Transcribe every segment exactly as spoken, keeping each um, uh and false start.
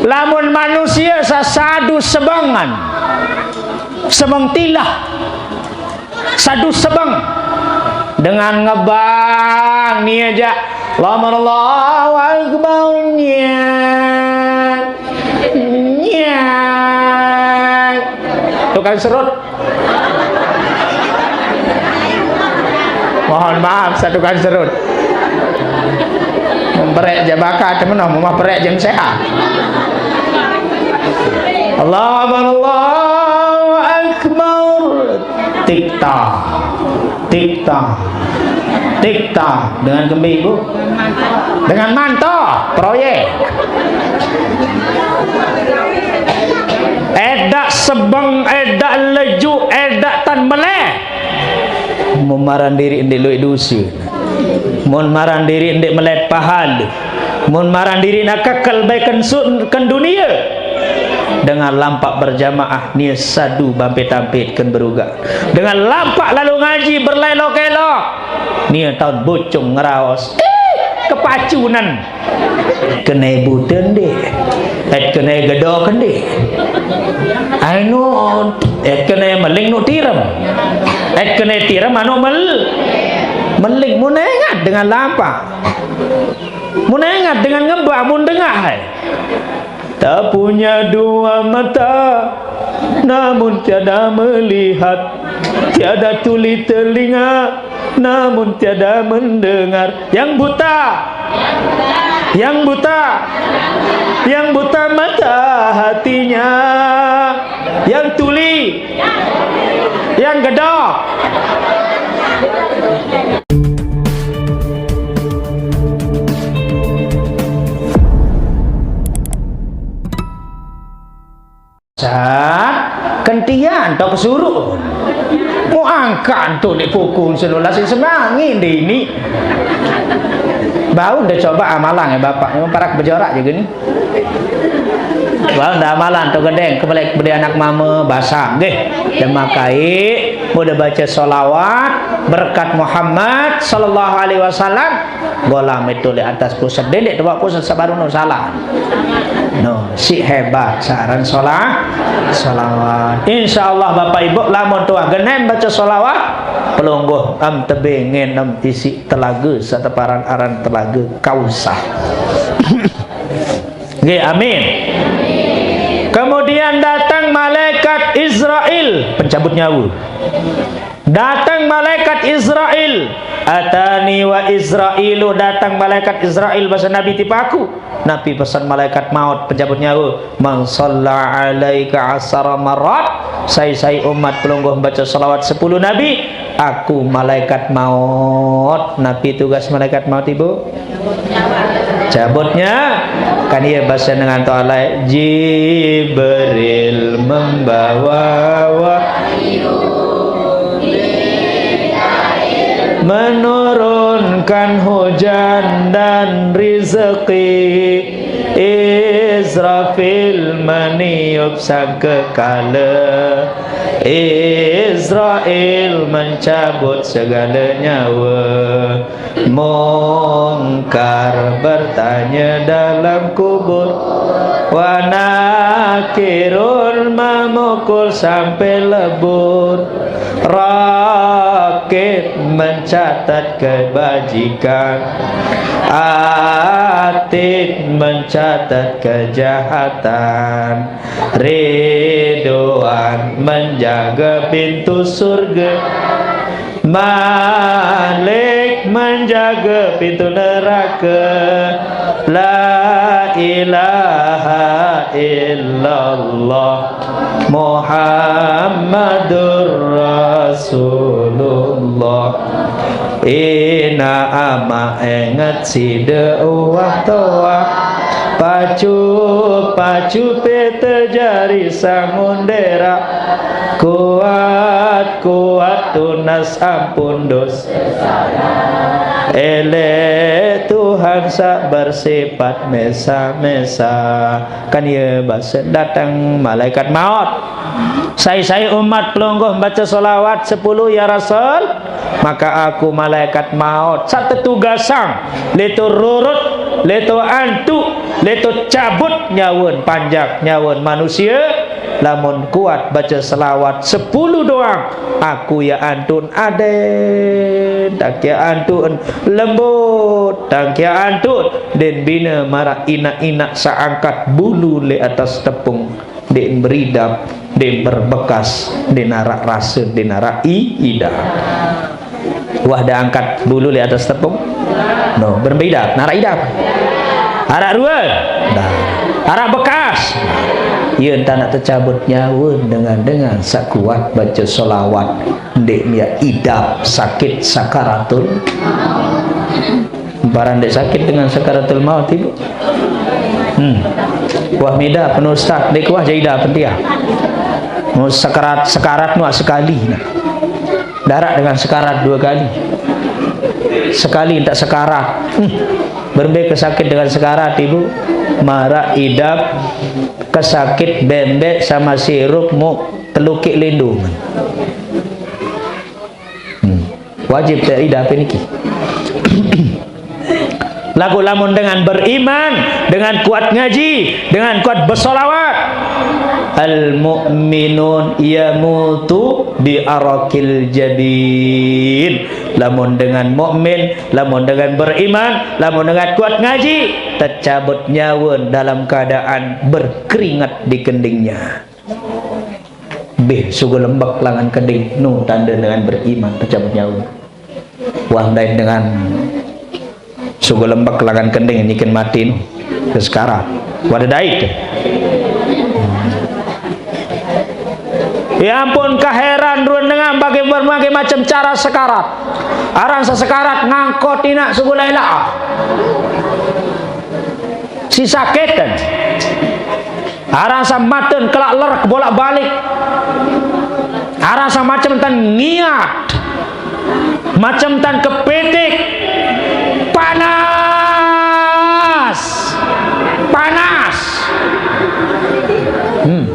Lamun manusia sasadu sebengan, sebeng tilah, sadu sebeng, dengan ngebang ni aja, Allahu Akbar, nyang, nyang. Tukang serut. Mohon maaf, satu kan serut. Memperek je bakat, temen, mau mah perek je sehat. Allahu Akbar, Allahu Akbar. Tik tak, tik tak, tik tak. Dengan kembi, Bu. Dengan manto, proyek. Edak sebeng, edak leju, edak tan meleh. Mun maran diri ndik luwih dusun. Mun maran diri ndik meleh pahal. Mun maran diri nak kekel baik ken dunia. Dengan lampak berjamaah, nia sadu bampit-ampit ken berugak. Dengan lampak lalu ngaji berlelok-elok. Nia taun bucung ngeraos. Ih, kepacunan. Kene bute ndik. Et kene gedok ndik. Anu, et kene meling nu tirem. Et kene tirem anu mel-, meling. Mun engat dengan lampak. Mun engat dengan ngebak, mun dengah, hai. Tak punya dua mata, namun tiada melihat. Tiada tuli telinga, namun tiada mendengar. Yang buta, yang buta, yang buta mata hatinya, yang tuli, yang gedok. Sat, kentian tau kesuruh. Mau angkat tu ni pukul selulah si semangi dini. Bau dah coba amalan ya bapak. Memang parak berjorak juga ni. Bau dah amalan tu gedeng kebalik beli anak mama basah. Geh, demakai, mudah baca solawat berkat Muhammad sallallahu alaihi wasallam. Golam itu di atas pusat, dendek tu pusat sabaru nu salah. No, si hebat saran solah, solawat. Insya Allah Bapak Ibu, lamun tuah genem baca solawat, pelungguh em tebingen em isi telaga, satu paran aran telaga Kausah. Oke, amin. Kemudian datang malaikat Israel, pencabut nyawa. Datang malaikat Israel. Atani wa Israilu, datang malaikat Israel, bahasa Nabi tipaku. Nabi pesan malaikat maut pencabut nyawa. Man salla alaika asara marat. Sai-sai umat pelungguh baca salawat sepuluh Nabi, aku malaikat maut. Nabi tugas malaikat maut, Ibu. Cabutnya, kan iya bahasa dengan to'alai, Jibril membawa wahyu, menurunkan hujan dan rizki, Israfil meniup sangkakala, Israel mencabut segala nyawa. Mungkar bertanya dalam kubur, wa nakirun memukul sampai lebur, rakib mencatat kebajikan, atid mencatat kejahatan, Ridwan menjaga pintu surga, Malik menjaga pintu neraka. La ilaha illallah Muhammadur Rasulullah. Ina ama enget sida uwah toah, pacu-pacu peta jari sangundera. Kuat-kuat tunas ampun dosa. Elek Tuhan sak bersifat mesa-mesa. Kan iya bahasa datang malaikat maut. Sai-sai umat pelungguh baca salawat sepuluh ya Rasul, maka aku malaikat maut. Satu tugasang, litu rurut Leto antuk, leto cabut nyawen, panjak nyawen manusia. Lamun kuat baca selawat sepuluh doang, aku ya antun aden, tangkia antun lembut, tangkia antun den bina marak inak-inak seangkat bulu le atas tepung. Dek beridap, dek berbekas, dek narak rasa, dek narak i-, idap. Wah, dah angkat bulu di atas tepung? No, berbeda, narak idap. Arak dua? Dah. Arak bekas? Ya, entah nak tercabut nyawa dengan, dengan sekuat baca solawat. Dek mia idap sakit sakaratul. Barang dek sakit dengan sakaratul maut, Ibu. Hmm. Wah, mida penuh ustaz, dek wah jadi dah pentia. Mau sekarat, sekarat nu sekali nah. Darat dengan sekarat dua kali. Sekali tak sekarat. Hmm. Berembe kesakit dengan sekarat, Ibu. Marak idap kesakit bembek sama sirup mu telukik lindung. Hmm. Wajib tak idap niki. Lagu lamun dengan beriman, dengan kuat ngaji, dengan kuat bersolawat. Al mu'minun yamutu bi arakil jabin. Lamun dengan mukmin, lamun dengan beriman, lamun dengan kuat ngaji, tercabut nyawa dalam keadaan berkeringat di kendingnya. Bih, sugu lembek langan kending, nu tanda dengan beriman, tercabut nyawa. Wah, dait dengan sugu lembek langan kending nyikin mati nu. Terus sekarang. Wada dait. Ya ampun, kaheran ruen dengan bagi berbagai macam cara sekarat. Arang sesekarat ngangkot inak sugu laila. Si sakit kan. Arang sa maten kelak lerek bolak-balik. Arang sa macam tan ngiat. Macam tan kepitik. Panas. Panas. Hmm.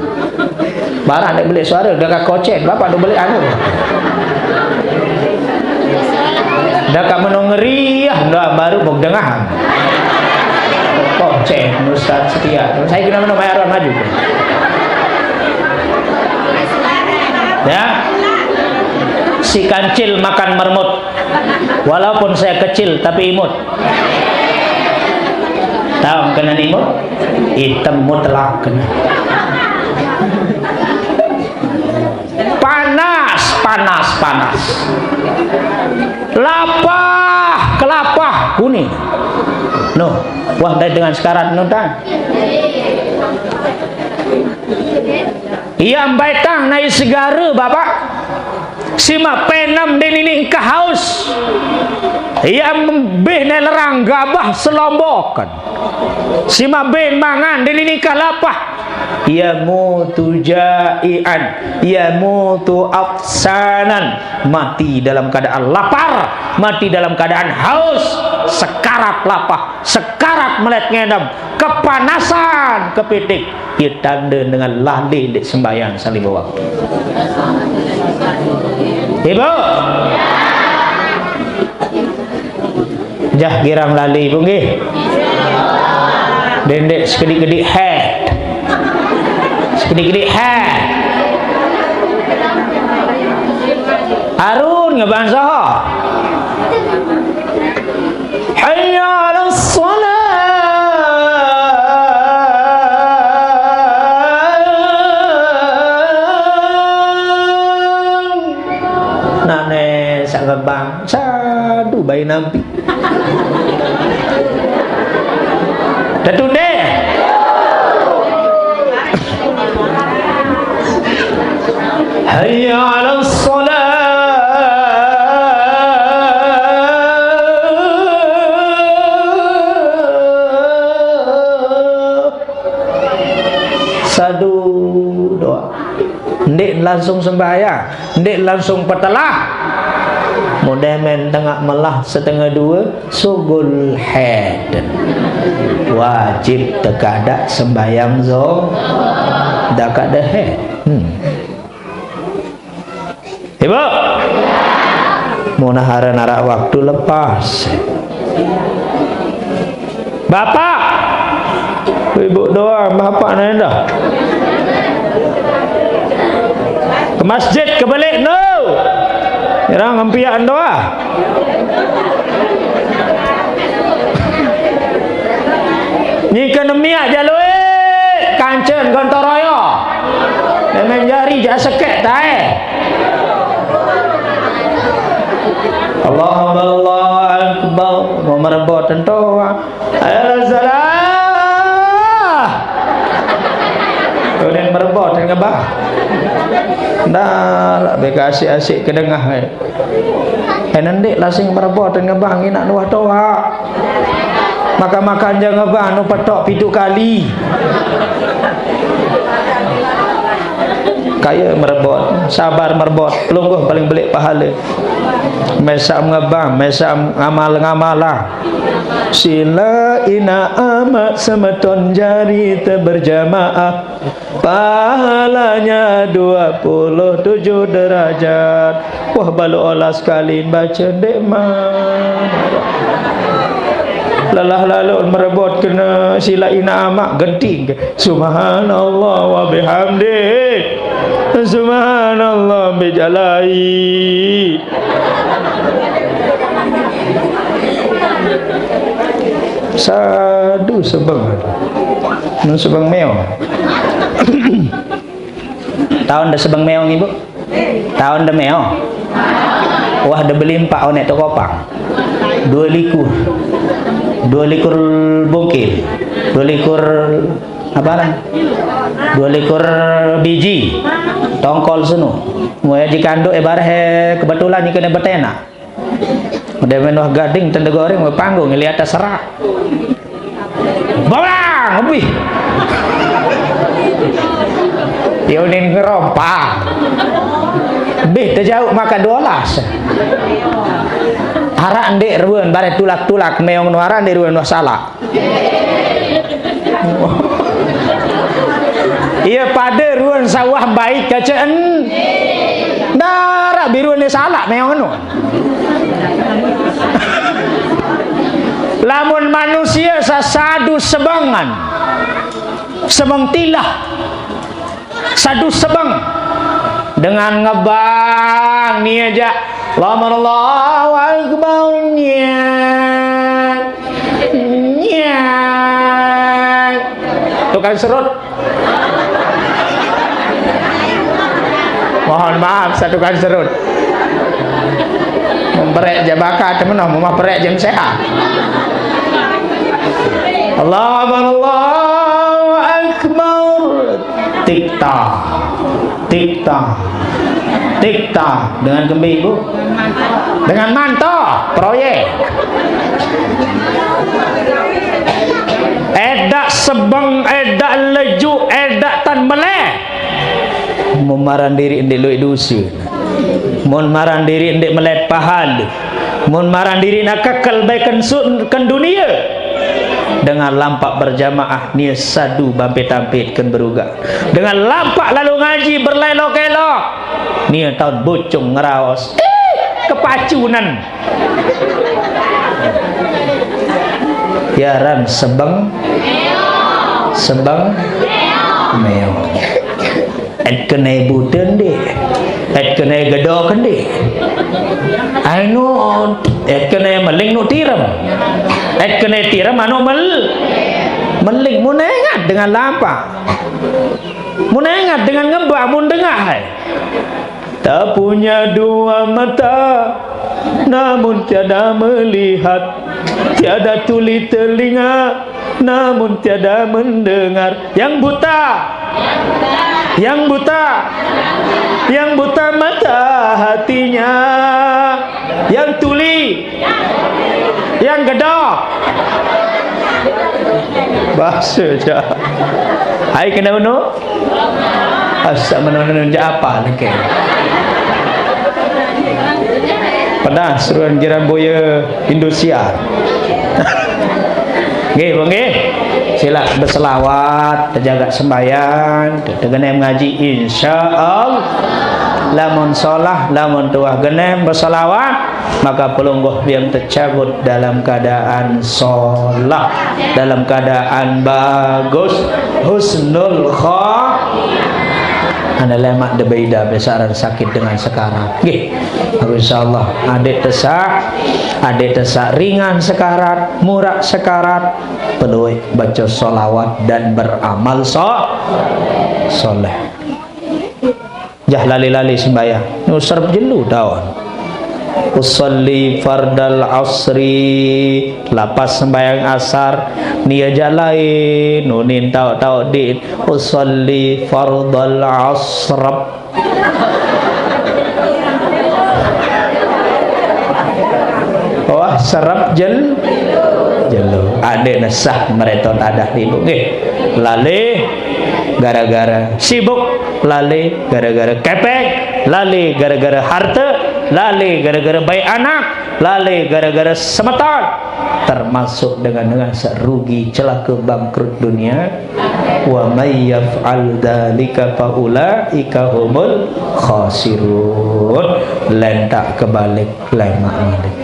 Barang dek beli suara, dah kocet, bapak tu beli anu. Dah kat menung ngeriah, dah baru mau dengar. Kocet, Ustaz setia. Saya kena menung mayar orang maju. Ya. Si kancil makan mermut. Walaupun saya kecil, tapi imut. Tahu kena imut? Hitam mutlak kena. Panas, panas, panas. Lapah, kelapah, kuning. Noh, wah, dait dengan sekarat nu tang. Ia mbaitang nai segara, Bapak. Sima penem dek nini engkah haus. Ia bih nai lerang gabah selombokan. Sima bih mangan dek nini engkah lapah. Ia mutu jaian, ia mutu atsanan. Mati dalam keadaan lapar, mati dalam keadaan haus, sekarat lapah, sekarat melet ngendem, kepanasan kepitik. Ia tanda dengan lali dek sembahyang salima waktu. Ibu. Jah girang lali, Ibu, nggih. Dendek sekedik-kedik head. Sekedik-kedik head. Arun ngebang saha? Hayya 'alas shalah. Nak ne sak ngebang, sadu bayi nampi. Tetunde. Hayya 'alas shalah. Sadu doa. Ndik langsung sembahyang, ndik langsung petelah. Mudah men tengah melah setengah dua, sugul head. Wajib tekadak sembahyang zo, dakak de head. Hmm. Ibu, mau nahara narak waktu lepas. Bapak. Ibu doa, bapak nenda. Ke masjid, ke balik, no. Nyerang empiak doa. Nyika nemiak jalui, kancen Gontoroyo. Demen jari jak sekek tae. Allahu Akbar, Allahu Akbar. Mau merebut tentu. Ayo salah. Udah merebut ngebah. Ndak lah beka asik-asik kedengah, eh. Eh, nendik lah sing merebut ngebah nginak nuah toa. Makan-makan jangan ngebah nu petok pitu kali. Kaya merebut, sabar merebut, pelungguh paling belik pahala. Mesak ngebah, mesak ngamal-ngamalah. Sila ina amat semeton jari te berjamaah. Pahalanya dua puluh tujuh derajat. Wah, balu olah sekali baca dek man. Lelah lalu merebut kena sila ina amak genting. Subhanallah wa bihamdi. Subhanallah bijalai. Sadu sebeng. Nun sebeng meo. Taun de sebeng meong, Ibu? Taun de meong. Wah, de beli empak onek toko pang. Dua likur. Dua likur bungkil. Dua likur apa lah? Dua likur biji. Tongkol senu. Muai jikanduk ibarat he kebetulan ikan betena. Udah main wah gading tenda goreng wah panggung lihat serak. Bawang, lebih. Dia unin ngerompang. Bih, terjauh makan dua belas. Arak ndik ruan, bare tulak-tulak, meong nu arak ndik ruan wah salak. Iya, pada ruan sawah baik kacaan. Darak biruan ni salak, meong nu. Lamun manusia sasadu sebengan, sebeng tilah, sadu sebeng dengan ngebang ni aja. Allahu Akbar, nyang, nyang. Tukang serut. Mohon maaf, satu kan serut. Memperek je baka temen, mau memperek je sehat. Allahu Akbar, Allahu Akbar. Tik tak, tik tak, tik tak. Dengan kembi, Bu. Dengan manto, proyek. Edak sebeng, edak leju, edak tan meleh. Mun maran diri ndik luik dusun. Mun maran diri ndik melet pahal. Mun maran diri nak kekel baikan sun ken dunia. Dengan lampak berjamaah, nia sadu bampit-tampit ken berugak. Dengan lampak lalu ngaji berlelok-elok. Nia taun bucung ngeraos. Ih, kepacunan. Yaran sebeng, sebeng, meong. Et kene buten dek, et kene gedok dek. Anu, et kene meling nu tirem, et kene tirem anu mel, meling. Mun engat dengan lampak, mun engat dengan ngebak, mun dengah hai. Tak punya dua mata, namun tiada melihat, tiada tuli telinga, namun tiada mendengar. Yang buta, yang buta, yang buta mata hatinya, yang tuli, yang gedok. Bahasa je. Hai kena unu. Asak menenun je apa lagi. Pedas seruan jiran boya Indonesia. Nggih, Bu, nggih. Sila berselawat, terjaga sembahyang, terkena mengaji, insya Allah. Lamun solah, lamun tuah genep besolawat, maka pelungguh pian tecabut dalam keadaan solah, dalam keadaan bagus, husnul kho. Ane lemak de beda besaran sakit dengan sekarat. Nggih. Insyaallah, adik tesak, adik tesak ringan sekarat, murak sekarat, peluit baca solawat dan beramal so-, soleh. Jah lali-lali sembahyang. Nu serep jelu taun. Usolli fardal asri, lapas sembahyang asar. Nia jah lain, nunin tau-tau din. Usolli fardal asrep. Wah, serep jel-, jelu. Adik nesah meretot adah ibu. Nggih. Lali gara-gara sibuk, lali gara-gara kepeng, lali gara-gara harta, lali gara-gara baik anak, lali gara-gara semeton. Termasuk dengan, dengan rugi, celaka, bangkrut dunia. Wa may yaf'al dzalika fa ulaika humul khasirun. Lentak kebalik, lemak malik.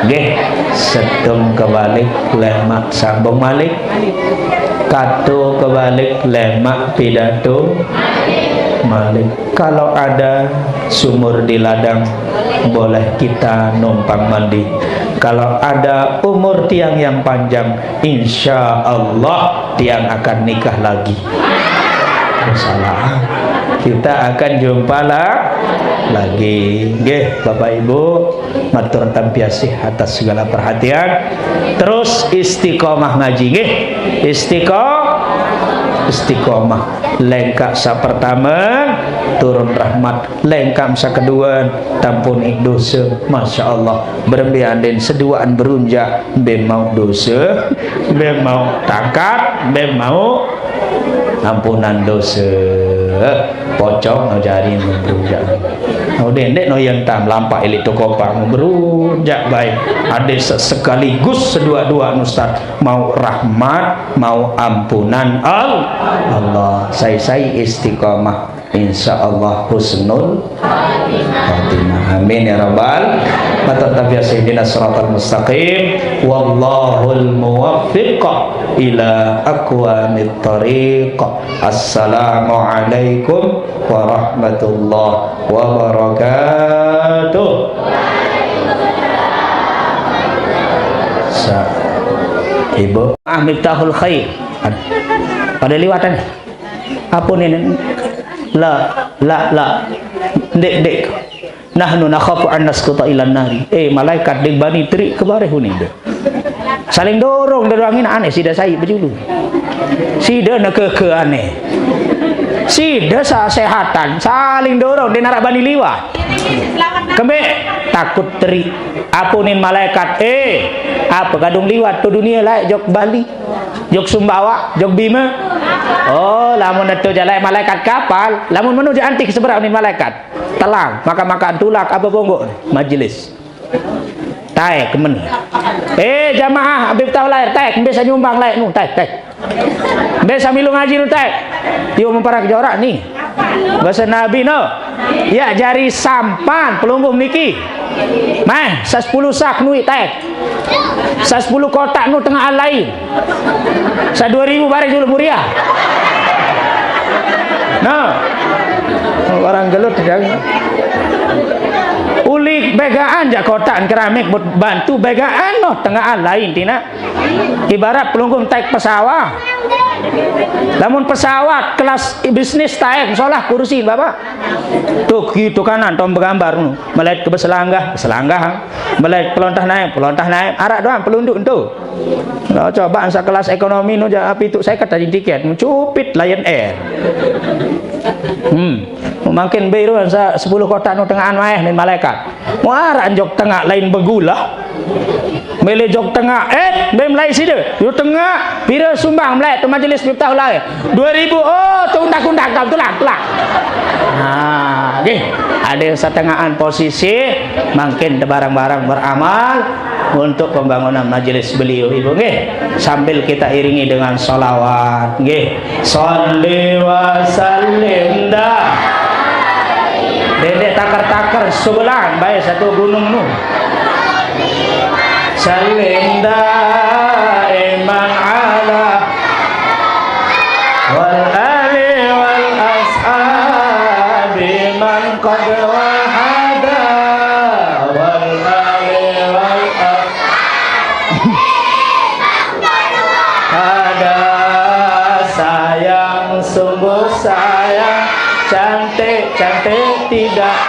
Nggih, setung kebalik, lemak sambung malik. Kato kebalik, lemak pidato malik. Kalau ada sumur di ladang, boleh kita numpang mandi. Kalau ada umur tiang yang panjang, insya Allah tiang akan nikah lagi. Salah. Kita akan jumpa la-, lagi. Nggih, Bapak Ibu, matur tampiasih atas segala perhatian. Terus istiqomah ngaji, nggih. Istiqo-, istiqomah. Lengkap sa pertama, turun rahmat. Lengkap sa kedua, tampuni dosa. Masya Allah. Berembe andin seduaan berunjak, mbe mau dosa, mbe mau tangkat, mbe mau ampunan dosa. Pocong no jari no berunjak. No dendek no yang tam lampak ilik tu kopang berunjak baik. Ada se-, sekaligus sedua-dua ustaz mau rahmat, mau ampunan Al-, Allah. Sai-sai istiqamah. Insya Allah husnul khatimah. Amin ya rabbal. Matur tabiat sayyidina siratal mustaqim. Wallahul muwaffiq ila aqwamit thariq. Assalamualaikum warahmatullahi wabarakatuh. Sa-, Ibu. Ah, Miftahul Khair. Pada liwatan. Apa ni? La, la, la. Dek, dek. Nahnu nakhafu an nasquta ilan nari. Eh, malaikat dek bani terik ke bareh ni dek. Saling dorong, dorong ini aneh, sida sai bejulu. Sida nak ke, ke aneh. Sida sa-, sehatan, saling dorong, dia narak bani liwat. Kembe takut terik. Apa ni malaikat? Eh, apa kadung liwat tu dunia laik jok Bali. Jok Sumbawa, jok Bima. Oh, lamun itu jalai malaikat kapal, lamun menuju antik seberang ni malaikat. Telang, makan-makan tulak apa bonggok ni? Majelis. Taek men. Eh, jamaah Habib tahu lahir, taek, bisa nyumbang laik nu, taek, taek. Bisa milu ngaji nu, taek. Yuk memparak jorak ni. Bahasa Nabi no. Ya jari sampan pelungguh niki. Meh, sa sepuluh sak nui taek. Sa sepuluh kotak nu tengah lain. Sa dua ribu bareh dulu muriah. Nah. Orang gelut ya. Ulik begaan jak kotak keramik buat bantu begaan noh tengah lain tina. Ibarat pelungguh taek pesawat. Lamun pesawat kelas bisnis taek solah kursi Bapak. Tuh gitu kanan tom begambar nu. Melihat ke beselanggah, beselanggah. Melihat pelontah naik, pelontah naik. Arak doang pelunduk tu. Nah, coba sa kelas ekonomi nu ja api tu saya kata tiket, mencupit Lion Air. Hmm. Makin biru sa sepuluh kotak nu tengahan maeh min malaikat. Muara jok tengah lain begula. Mele jok tengah, eh, bem lai sida. Yo tengah, pira sumbang melek tu majelis Miftahul Khair. Dua ribu, oh, tu undak-undak kau, tulak, tulak. Nah, nggih. Ada setengahan posisi, makin barang-barang beramal untuk pembangunan majelis beliau, Ibu, nggih. Sambil kita iringi dengan salawat, nggih. Salli wa sallim dah. Dendek takar-takar sebelah bae satu gunung nu. Sallim daiman ala wal ali wal ashabi man qad wahada. Wal ali wal ashabi ada sayang, sungguh sayang, cantik, cantik tidak.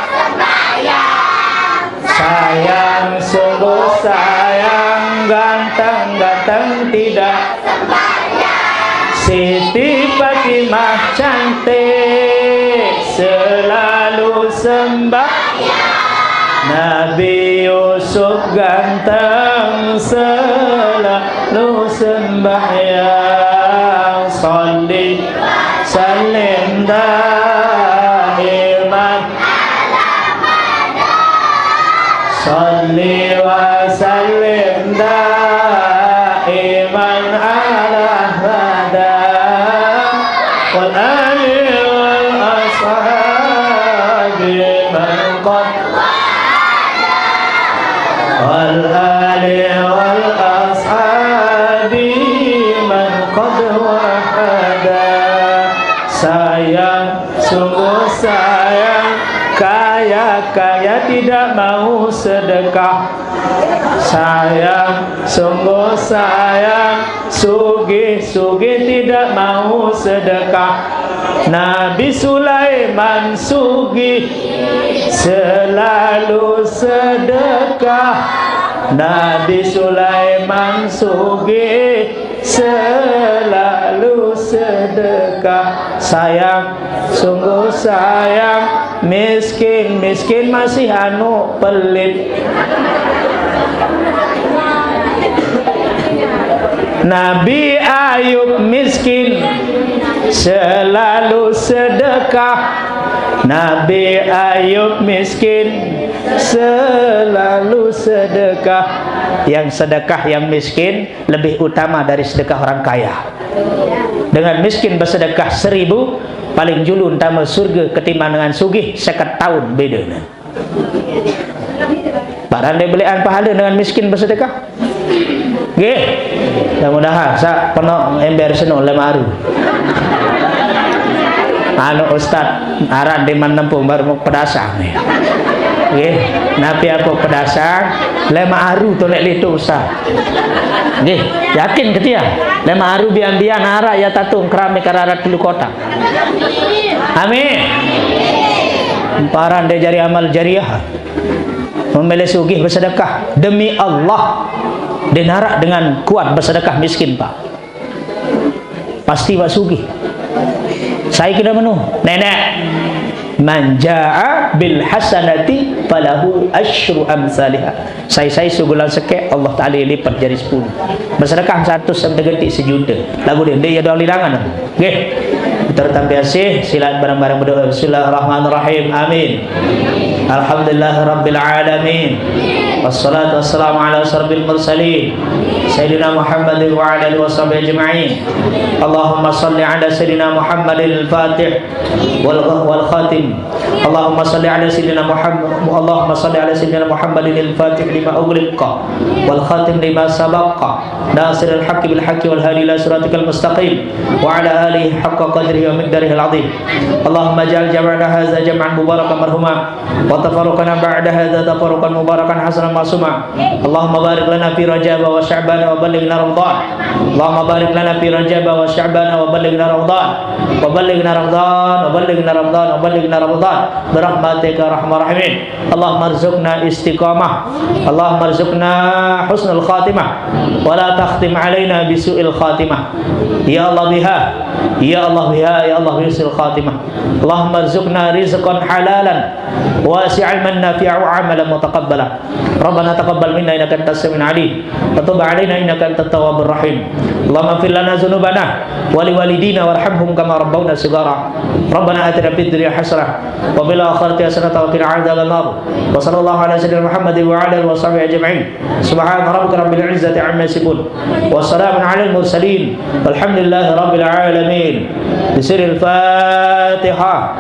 Sayang, sungguh sayang, ganteng, ganteng tidak. Siti Fatimah cantik, selalu sembahyang. Nabi Yusuf ganteng, selalu sembahyang. Salli, sallim daiman. Salli wa sallim daiman ala hada. Wal ali wal ashabi man qad wal ali wal ashabi man qad wahada. Sayang, sungguh sayang, kaya-kaya tidak mau sedekah. Sayang, sungguh sayang, sugih-sugih tidak mau sedekah. Nabi Sulaiman sugih, selalu sedekah. Nabi Sulaiman sugih, selalu sedekah. Sayang, sungguh sayang, miskin, miskin masih anu, pelit. Nabi Ayub miskin, selalu sedekah. Nabi Ayub miskin, selalu sedekah. Yang sedekah yang miskin lebih utama dari sedekah orang kaya. Dengan miskin bersedekah seribu, paling julun tama surga ketimbang dengan sugih seket tahun bedana. Paran deh belian pahala dengan miskin bersedekah. Nggih. Mudah-mudahan sa pernah ember seno lima aru. Anu ustad, aran di mana nempuh baru mau pedasang nih. Nggih. Napi apa pedasang? Lima aru tu lek litu ustad. Nggih, yakin ketia. Lima aru bian-bian arak ya tatung keramik ararat telu kotak. Amin. Paran dia jari amal jariah. Memilih sugih bersedekah demi Allah. Dinarak dengan kuat bersedekah miskin, Pak. Pasti wak sugih. Saya kena menu. Nenek. Man jaa bil hasanati falahu asyru amsalihah. Sai-sai sugulan sekek, Allah Taala lipat jari sepuluh. Bersedekah seratus sampai degetik sejuta. Lagu dia, dia ada lilangan. Nggih. Tertampi asih, silat bareng-bareng berdoa. Bismillahirrahmanirrahim. Amin. Alhamdulillahirabbil alamin. Wassalatu wassalamu ala asyrafil mursalin. Sayyidina Muhammadin wa ala alihi wa sahbihi ajma'in. Allahumma salli ala Sayyidina Muhammadin al-Fatih wal, wal Khatim. Allahumma salli ala Sayyidina Muhammad, Allahumma salli ala Sayyidina Muhammadin al-Fatih lima ughliqa wal Khatim lima sabaqa. Nasiril haqqi bil haqqi wal hadi ila siratikal mustaqim. Wa ala alihi haqqa qadrihi wa miqdarihil azim. Allahumma ja'al jam'ana hadza jam'an mubarakan marhuma. Wa tafarraqana ba'da hadza tafarraqan mubarakan hasanan ma'suma. Allahumma barik lana fi Rajab wa Sya'ban wa ballighna Ramadan. Allahumma barik lana fi Rajab wa Sya'ban wa ballighna Ramadan. Wa ballighna Ramadan, wa ballighna Ramadan, wa ballighna Ramadan. Birahmatika arhamar rahimin. Allahumma rzuqna istiqamah. Allahumma rzuqna husnul khatimah. Wa la takhtim alaina bisu'il khatimah. Ya Allah biha. Ya Allah biha. Ya Allah bisu'il khatimah. Allahumma rzuqna rizqan halalan wasi'an nafi'an wa amalan mutaqabbala. Rabbana taqabbal minna innaka antas samiul alim wa tub alaina innaka antat tawwabur rahim. Allahumma ighfir lana dzunubana wa liwalidina warhamhum kama rabbawna shighara. Rabbana atina fid dunya hasanah wa fil akhirati hasanatan wa qina adzabannar. Wa sallallahu ala sayyidina Muhammadin wa ala alihi wa sahbihi ajma'in. Subhana rabbika rabbil izzati amma yasifun. Wa salamun alal mursalin. Walhamdulillahi rabbil alamin. Bisirril Fatihah.